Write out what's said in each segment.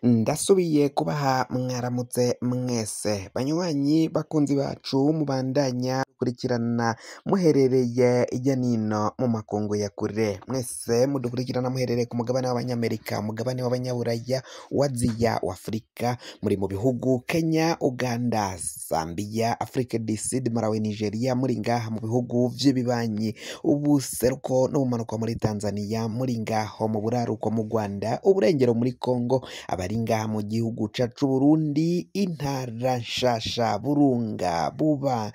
Ndasubiye kubaha mwaramutse mwese banywanyi bakunzi bacu mubandanya gukurikirana muherereye irya nino mu makungu ya kure, mwese mudukurikirana muherereye ku mugabane w'abanyamerika, umugabane w'abanyaburaya, w'Aziya, w'Afurika, muri mu bihugu Kenya, Uganda, Zambia, Afrique du Sud, Malawi, Nigeria, muri ngaha mu bihugu vy'ibibanyi, ubuseruko n'ubumanuko muri Tanzania, muri ngaho mu buraruko mu Rwanda, uburengero muri Congo, abari ngaha mu gihugu cacu Burundi, intara nshasha, Burunga, Buba,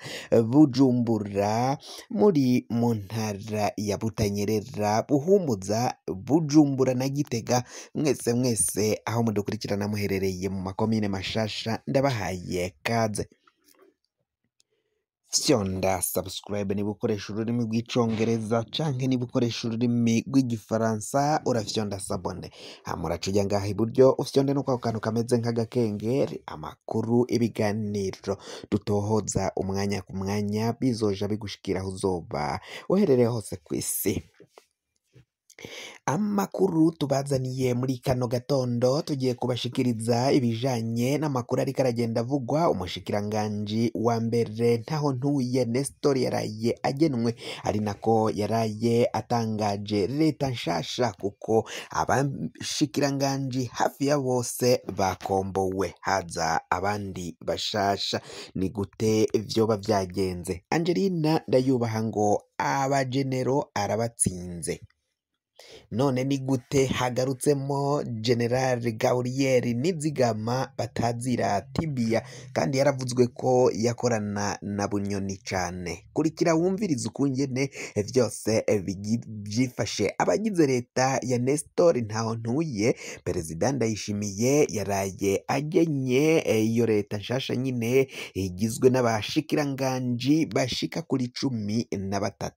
Bujumbura, muri mu ntara ya Butanyerera, Buhumuza, Bujumbura na Gitega, mwese mwese aho mudukurikirana muherereye mu makomine mashasha, ndabahaye kaze. Fyonda subscribe niba ukoresha ururimi rw'icongereza canke niba ukoresha ururimi rw'igifaransa urafyonda sabone, hama uraca uja ngaha iburyo ufyonde no kwako kantu kameze nk'agakengeri, amakuru, ibiganiro dutohoza umwanya ku mwanya bizoja bigushikira aho uzoba uherereye hose kw'isi. Amakuru tubazaniye muri kano gatondo tugiye kubashikiriza ibijanye n'amakuru ariko aragenda avugwa. Umushikiranganji wa mbere ntaho ntuye Nestor yaraye agenwe, ari nako yaraye atangaje leta nshasha, kuko abashikiranganji hafi ya bose bakombowe haza abandi bashasha. Ni gute vyoba vyagenze? Angelina Ndayubaha ngo abagenero arabatsinze. None ni gute hagarutsemo General Gauriel Nizigama batazira Tibia, kandi yaravuzwe ko yakorana na Bunyoni cane? Kurikira wumvirize ukungene vyose vyifashe. Abagize leta ya Nestor Ntahontuye, Perezida Ndayishimiye yaraye agenye iyo leta nshasha nyine igizwe n'abashikiranganji bashika kuri 13.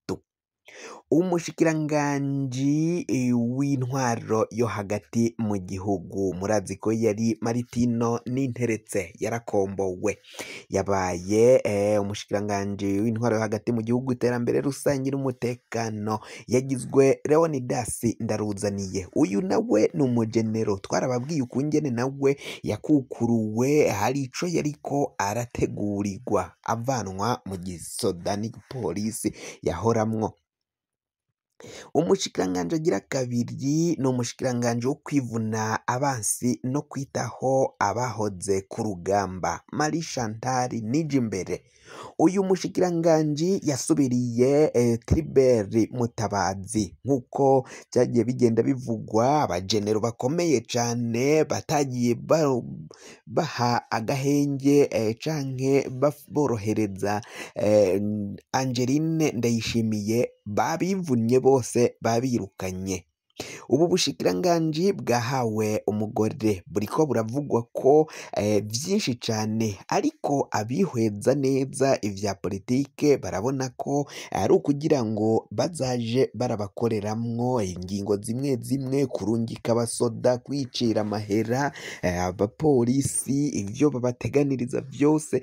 Umushikiranganji w'intwaro yo hagati mu gihugu murazi ko yari Maritino Ninteretse, yarakombowe, yabaye umushikiranganji w'intwaro yo hagati mu gihugu, iterambere rusange n'umutekano, yagizwe Leonidas Ndaruzaniye. Uyu nawe ni umugenero, twarababwiye ukungene nawe yakukuruwe, hari ico yariko arategurirwa avanwa mu gisoda n'igipolisi yahoramwo. Umushikiranganji agira kabiri ni umushikiranganji wo kwivuna abansi no kwitaho abahoze ku rugamba, Marie Chantal Nijimbere. Uyu mushikiranganji yasubiriye Tribert Mutabazi, nk'uko vyagiye bigenda bivugwa. Abagenero bakomeye cane batagiye baha agahenge canke borohereza Angeline Ndayishimiye, babivunye bose babirukanye. Ubu bushikiranganji bwahawe umugore buriko buravugwa ko vyinshi cane, ariko abihweza neza ivya politike barabona ko ari ukugira ngo bazaje barabakoreramwo ingingo zimwe zimwe, kurungika abasoda, kwicira amahera abapolisi, ivyo babateganiriza vyose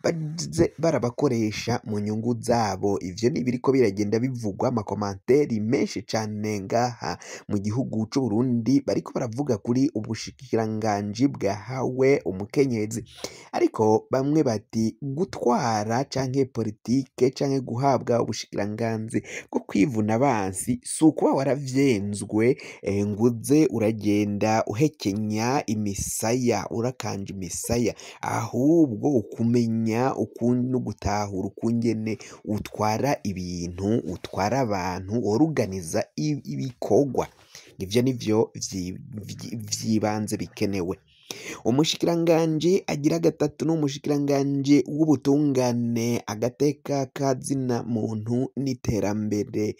baze barabakoresha mu nyungu zabo. Ivyo ni biriko biragenda bivugwa, amakomanteri menshi cane ngaha mu gihugu c'Uburundi bariko baravuga kuri ubushikiranganji bwahawe umukenyezi, ariko bamwe bati gutwara canke politike canke guhabwa ubushikiranganzi bwo kwivuna abansi si ukuba waravyenzwe nguze uragenda uhekenya imisaya, urakanja imisaya, ahubwo ukumenya ukuntu gutahura ukungene utwara ibintu, utwara abantu, oruganiza ibikorwa. Ivyo nivyo vyibanze bikenewe. Umushikiranganji agira gatatu ni umushikiranganji w'ubutungane, agateka ka zina muntu n'iterambere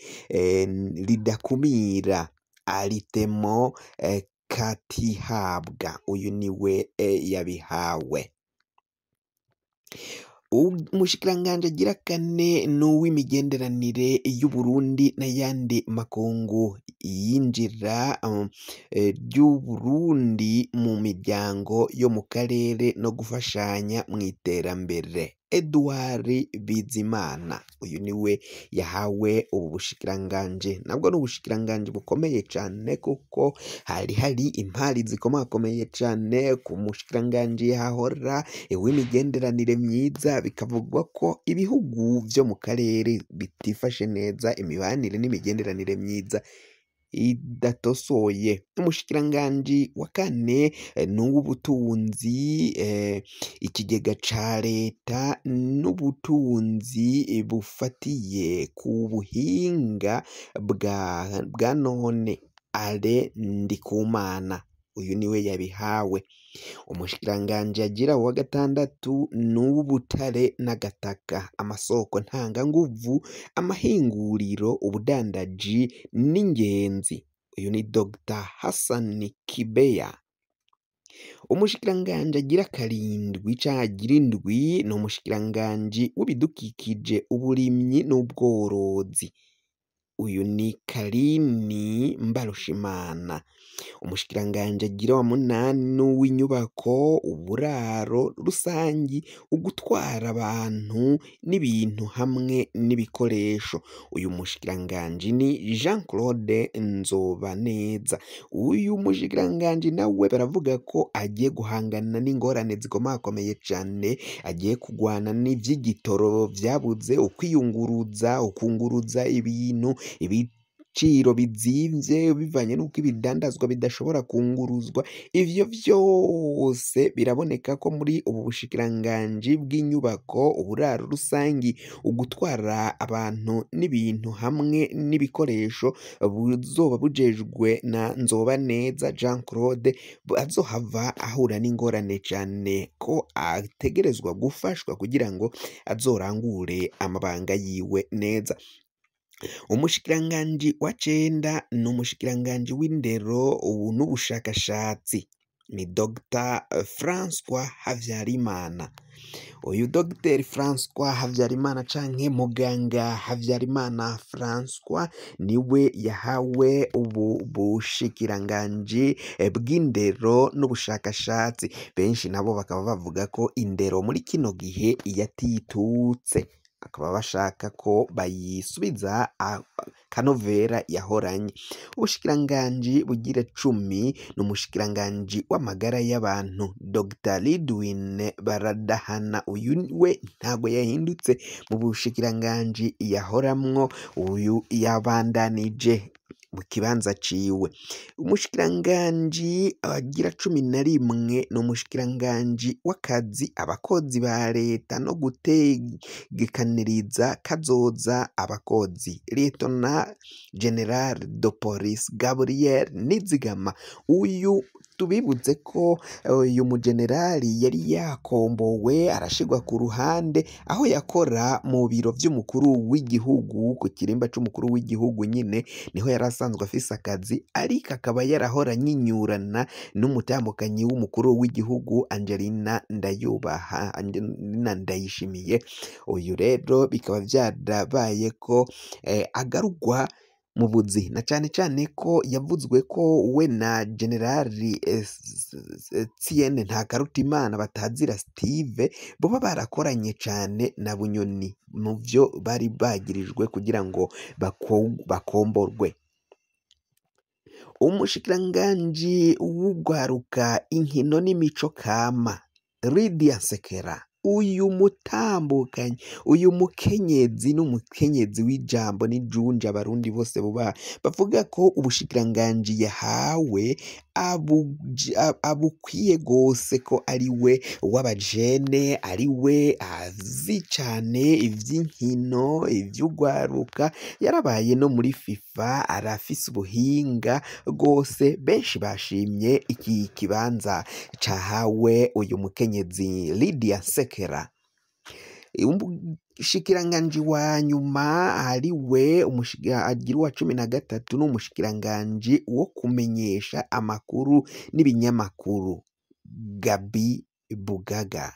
ridakumira, Aritemo Katihabwa. Uyu niwe yabihawe. Umushikiranganji agira kane ni uw'imigenderanire y'Uburundi n'ayandi makungu, iyinjira ry'Uburundi mu miryango yo mu karere no gufashanya mw'iterambere. Edouard Bizimana uyu niwe yahawe ubu bushikiranganji, nabwo ni ubushikiranganji bukomeye cane kuko hari impari zikomakomeye cane ku mushikiranganji yahora w'imigenderanire myiza, bikavugwa ko ibihugu vyo mu karere bitifashe neza, imibanire n'imigenderanire myiza idatosoye. Umushikiranganji wa kane n'uw'ubutunzi, ikigega ca leta n'ubutunzi bufatiye ku buhinga bwa none, Alain Ndikumana uyu niwe yabihawe. Umushikiranganji agira uwa gatandatu n'uw'ubutare n'agataka, amasoko ntanganguvu, amahinguriro, ubudandaji n'ingenzi, uyu ni Dr Hassan Kibeya. Umushikiranganji agira karindwi canke agira indwi ni umushikiranganji w'ibidukikije, uburimyi n'ubworozi, uyu ni Karini Mbarushimana. Umushikiranganji agira wa munani n'uw'inyubako, uburaro rusangi, ugutwara abantu n'ibintu hamwe n'ibikoresho, uyu mushikiranganji ni Jean Claude Nzobaneza. Uyu mushikiranganji nawe baravuga ko agiye guhangana n'ingorane zikomakomeye cane, agiye kugwana n'ivy'igitoro vyabuze, ukwiyunguruza, ukunguruza ibintu, ibiciro bizimvye bivanye n'uko ibidandazwa bidashobora kunguruzwa, ivyo vyose biraboneka ko muri ubu bushikiranganji bw'inyubako, uburaro rusangi, ugutwara abantu n'ibintu hamwe n'ibikoresho buzoba bujejwe na Nzobaneza Jean Claude, azohava ahura n'ingorane cane ko ategerezwa gufashwa kugira ngo azorangure amabanga yiwe neza. Umushikiranganji wa cenda ni umushikiranganji w'indero n'ubushakashatsi, ni Dr Francois Havyarimana. Uyu Dr Francois Havyarimana canke muganga Havyarimana Francois niwe yahawe ubu bushikiranganji bw'indero n'ubushakashatsi. Benshi nabo bakaba bavuga ko indero muri kino gihe yatitutse, bakaba bashaka ko bayisubiza kanovera yahoranye. Ubushikiranganji bugira cumi ni umushikiranganji w'amagara y'abantu, Dr Lidwine Baradahana. Uyu we ntago yahindutse mu bushikiranganji yahoramwo, uyu yabandanije mu kibanza ciwe. Umushikiranganji agira 11 ni umushikiranganji w'akazi, abakozi ba leta no gutegekaniriza kazoza abakozi, Lieutenant General de Police Gabriel Nizigama. Uyu tubibutse ko uyu mugenerali yari yakombowe arashigwa ku ruhande, aho yakora mu biro vy'umukuru w'igihugu, ku kirimba c'umukuru w'igihugu nyine niho yari asanzwe afise akazi, ariko akaba yarahora anyinyurana n'umutambukanyi w'umukuru w'igihugu Angelina Ndayubaha, Angelina Ndayishimiye. Uyu rero bikaba vyarabaye ko agarugwa mu buzi, na cane cane ko yavuzwe ko we na Generali Etienne Ntakarutimana batazira Steve boba barakoranye cane na Bunyoni mu vyo bari bagirijwe kugira ngo bakomborwe. Umushikiranganji w'ugwaruka, inkino n'imico kama, Lydia Nsekera. Uyu mutambukanyi, uyu mukenyezi n'umukenyezi w'ijambo n'ijunja abarundi bose bubaha, bavuga ko ubushikiranganji yahawe abukwiye gose, ko ari we w'abajene, ari we azi cane ivy'inkino, ivy'ugwaruka, yarabaye no muri FIFA, arafise ubuhinga gose. Benshi bashimye iki kibanza cahawe uyu mukenyezi Lydia Nsekera. Umushikiranganji wa nyuma ari we agira uwa 13 ni umushikiranganji wo kumenyesha amakuru n'ibinyamakuru, Gabi Bugaga.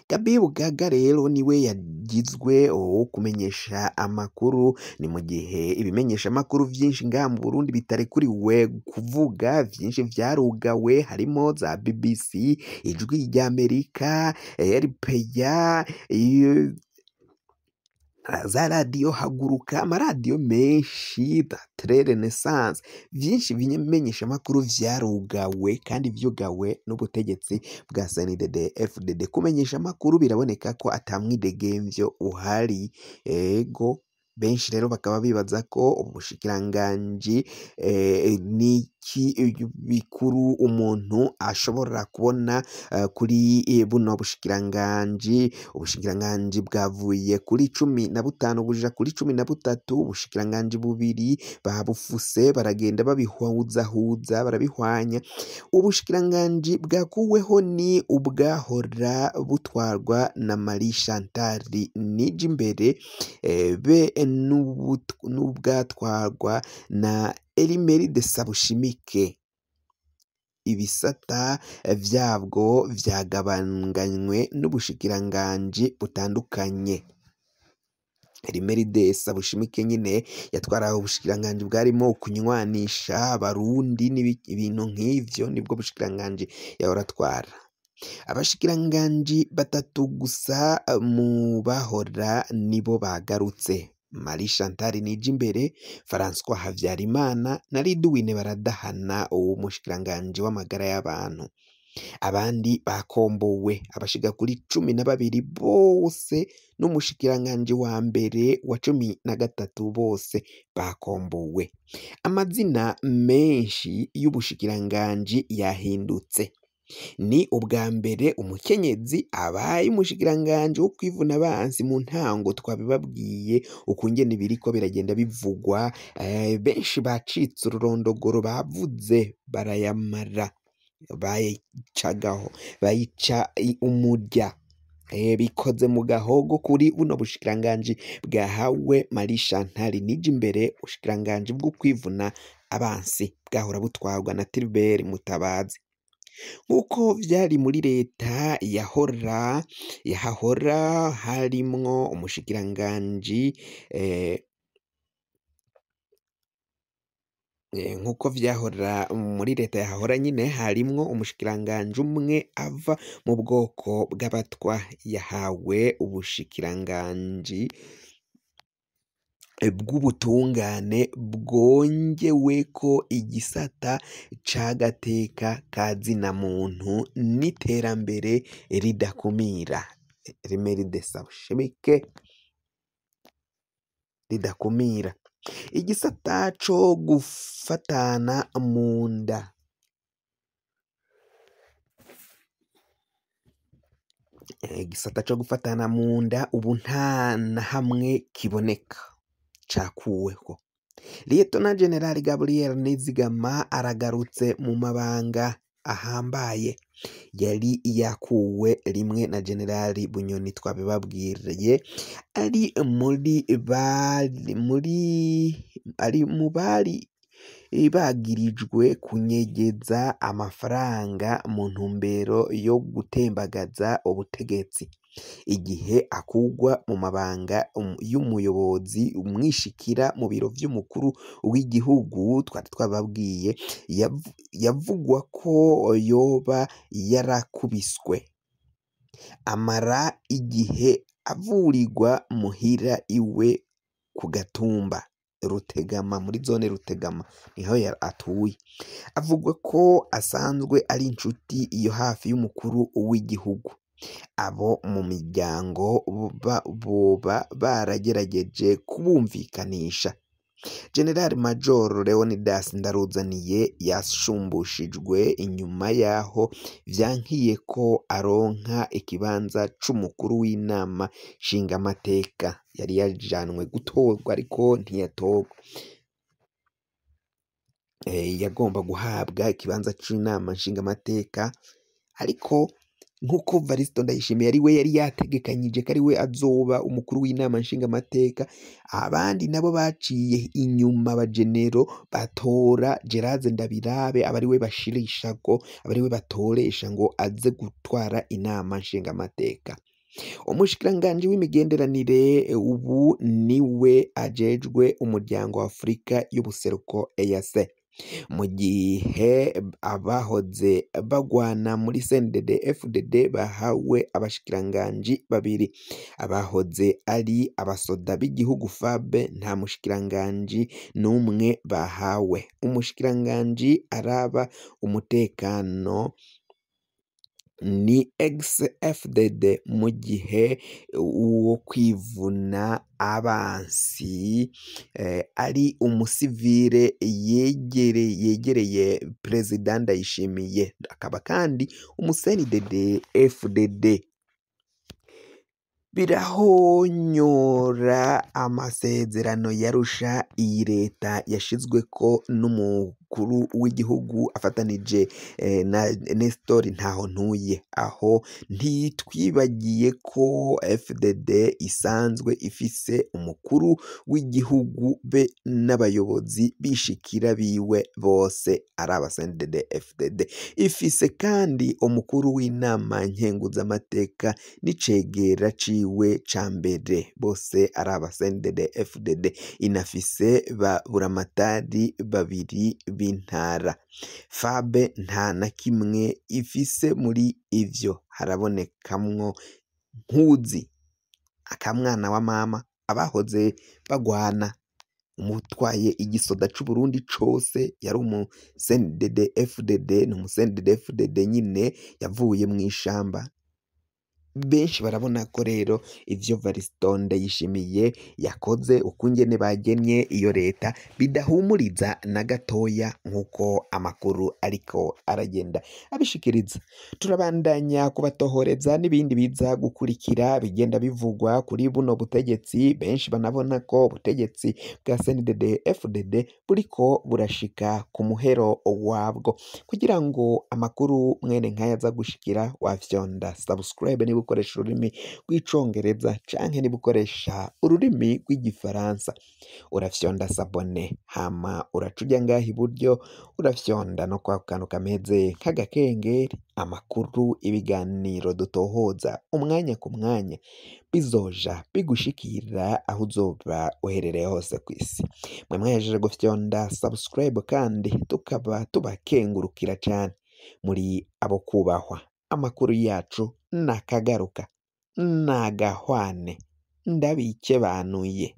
Gabi Bugaga rero niwe yagizwe uwo kumenyesha amakuru, ni mu gihe ibimenyesha amakuru vyinshi ngaha mu Burundi bitarekuriwe kuvuga, vyinshi vyarugawe harimo za BBC, Ijwi ry'Amerika, RPA, za radiyo Haguruka, amaradiyo menshi, Tele Renaissance, vyinshi bimenyesha amakuru vyarugawe kandi vyugawe n'ubutegetsi bwa CNDD FDD. Kumenyesha amakuru biraboneka ko ata mwidegemvyo uhari. Ego benshi rero bakaba bibaza ko ubushikiranganji niki bikuru umuntu ashobora kubona kuri buno bushikiranganji. Ubushikiranganji bwavuye kuri 15 buja kuri 13, ubushikiranganji bubiri babufuse baragenda babihuzahuza barabihwanya. Ubushikiranganji bwakuweho ni ubwahora butwarwa na Marie Chantal Nijimbere be n'ubwatwarwa na Elimeri de Sabushimike. Ibisata vyabwo vyagabanganywe n'ubushikiranganji butandukanye. Elimeri de Sabushimike nyine yatwara ubushikiranganji bwarimo kunywanisha abarundi n'ibintu nk'ivyo, nibwo bushikiranganji yahora atwara. Abashikiranganji batatu gusa mu bahora nibo bagarutse: Marie Chantal Nijimbere, François Havyarimana na Ridwine Baradahana, uwo mushikiranganji w'amagara y'abantu. Abandi bakombowe abashiga kuri 12 bose n'umushikiranganji wa mbere wa 13 bose bakombowe. Amazina menshi y'ubushikiranganji yahindutse. Ni ubwa mbere umukenyezi abaye umushikiranganji wo kwivuna abansi. Mu ntango twabibabwiye ukungene biriko biragenda bivugwa, benshi bacitse ururondogoro, bavuze barayamara, bayicagaho bayica umurya, bikoze mu gahogo kuri buno bushikiranganji bwahawe Marie Chantal Nijimbere. Ubushikiranganji bwo kwivuna abansi bwahora butwarwa na Tribert Mutabazi. Nk'uko vyari muri leta yahora yahahora harimwo umushikiranganji nk'uko vyahora muri leta yahahora nyine harimwo umushikiranganji umwe ava mu bwoko bw'abatwa, yahawe ubushikiranganji bw'ubutungane bwongeweko igisata c'agateka ka zina muntu n'iterambere ridakumira. Elimeri de Sabushimike ridakumira. Igisata co gufatana mu nda. Igisata co gufatana mu nda ubu nta na hamwe kiboneka, cakuweho. Liyetona Generali Gabriel Nizigama aragarutse mu mabanga ahambaye yari yakuwe rimwe na Generali Bunyoni twabibabwiriye, ari muri bari muri ari mu bari bagirijwe kunyegeza amafaranga mu ntumbero yo gutembagaza ubutegetsi. Igihe akugwa mu mabanga y'umuyobozi umwishikira mu biro vy'umukuru w'igihugu, twari twababwiye yavugwa ko yoba yarakubiswe, amara igihe avurirwa muhira iwe ku Gatumba Rutegama, muri zone Rutegama niho atuye. Avugwa ko asanzwe ari inshuti yo hafi y'umukuru w'igihugu. Abo mu miryango boba baragerageje kubumvikanisha. General Major Leonidas Ndaruzaniye yashumbushijwe inyuma yaho vyankiye ko aronka ikibanza c'umukuru w'inama nshingamateka. Yari yajanwe gutorwa ariko ntiyatorwa. Yagomba guhabwa ikibanza c'inama nshingamateka ariko Nk'uko Varisito Ndayishimiye ari we yari yategekanyije ko ari we azoba umukuru w'inama nshingamateka, abandi nabo baciye inyuma abajenero batora Gerard Ndabirabe aba ari we bashirishako, aba ari we batoresha ngo aze gutwara inama nshingamateka. Umushikiranganji w'imigenderanire ubu niwe ajejwe umuryango wa Afurika y'ubuseruko EAC, mu gihe abahoze bagwana muri CNDD FDD bahawe abashikiranganji babiri, abahoze ari abasoda b'igihugu FAB nta mushikiranganji n'umwe bahawe. Umushikiranganji araba umutekano ni ex-FDD, mu gihe uwo kwivuna abansi ari umusivile yegereye Perezida Ndayishimiye, akaba kandi umu-CNDD FDD. Birahonyora amasezerano yarusha iyi leta yashizweko n'umukuru w'igihugu afatanije na Nestor Ntahontuye, aho ntitwibagiye ko FDD isanzwe ifise umukuru w'igihugu be n'abayobozi bishikira biwe bose ari aba CNDD FDD. Ifise kandi umukuru w'inama nkenguzamateka n'icegera ciwe ca mbere bose ari aba CNDD FDD. Inafise ba buramatari babiri b'intara. FAB nta na kimwe ifise muri ivyo, harabonekamwo nkuzi akamwana wa mama abahoze bagwana, umutwaye igisoda c'Uburundi cose yari umu CNDD FDD, ni umu CNDD FDD nyine yavuye mw'ishamba. Benshi barabona ko rero ivyo Variston Ndayishimiye yakoze ukungene bagennye iyo leta bidahumuriza na gatoya, nk'uko amakuru ariko aragenda abishikiriza. Turabandanya kubatohoreza n'ibindi biza gukurikira bigenda bivugwa kuri buno butegetsi. Benshi banabona ko ubutegetsi bwa CNDD FDD buriko burashika ku muhero wabwo. Kugira ngo amakuru mwene nkaya aza gushikira, wafyonda subscribe niba ukoresha ururimi rw'icongereza canke niba ukoresha ururimi rw'igifaransa, urafyonda s'abonner, hama uraca uja ngaha iburyo urafyonda no kwa kantu kameze nk'agakengeri. Amakuru, ibiganiro dutohoza umwanya ku mwanya bizoja bigushikira aho uzoba uherereye hose kw'isi. Mwe mwahejeje gufyonda subscribe kandi tukaba tubakengurukira cane, muri abo kubahwa. Amakuru yacu nakagaruka nagahwane, ndabikebanuye.